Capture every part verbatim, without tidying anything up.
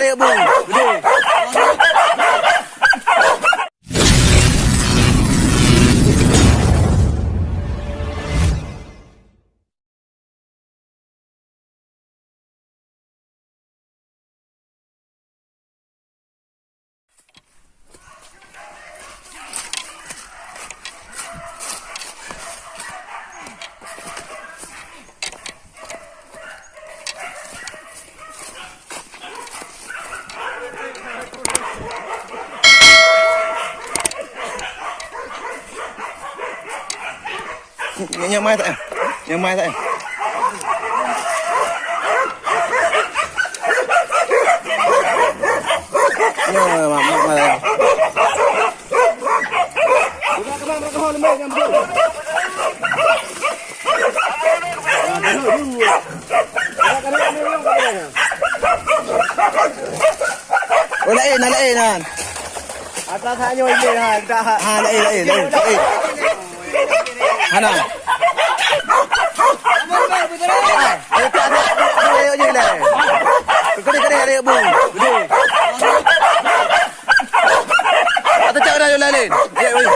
Eh, bung. Nyang mai tak, eh? Nyang mai tak, eh? Ya, mak, mak, mak. Oh, laén, laén, laén. Atas hak nyoe ilée, ha, dah. Ha, laén, laén, laén, laén. Hana. Hai, ayo tak ada, ayo je lah. Kena, kena, ayo, bu. Atau cak dah, ayo, lain. Ayo, ayo.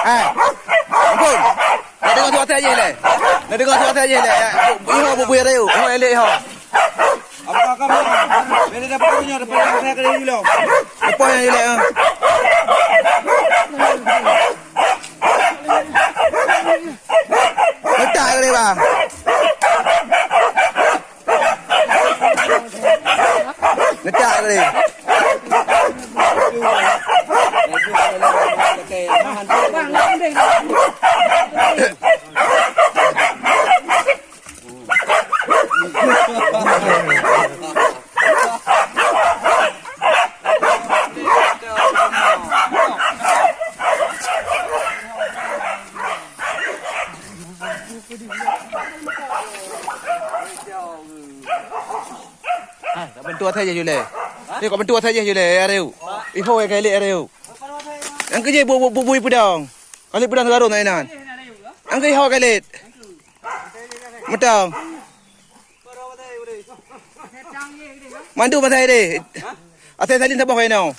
Eh, ampun. Nak dengar suara saya je leh. Nak dengar suara saya je leh. Iho bubuih rayu. Iho elek iho. Apa kau kau? Bila dapat punya, dapat yang saya kena dulu. Apa yang elek, ha? Letak kali, bang. Letak kali. Ha, kau bantu asai je, Julai. Ni, kau bantu asai je, Julai, ya, Reu. Iho, ya, kali, ya, Reu. Yang kerja bu, bu, bu, bu, pedang. Kali pedang sekarang, nak inan. Yang kerja iho, kali. Betul. Mandu masa ini. Asai salin saboh kain tau.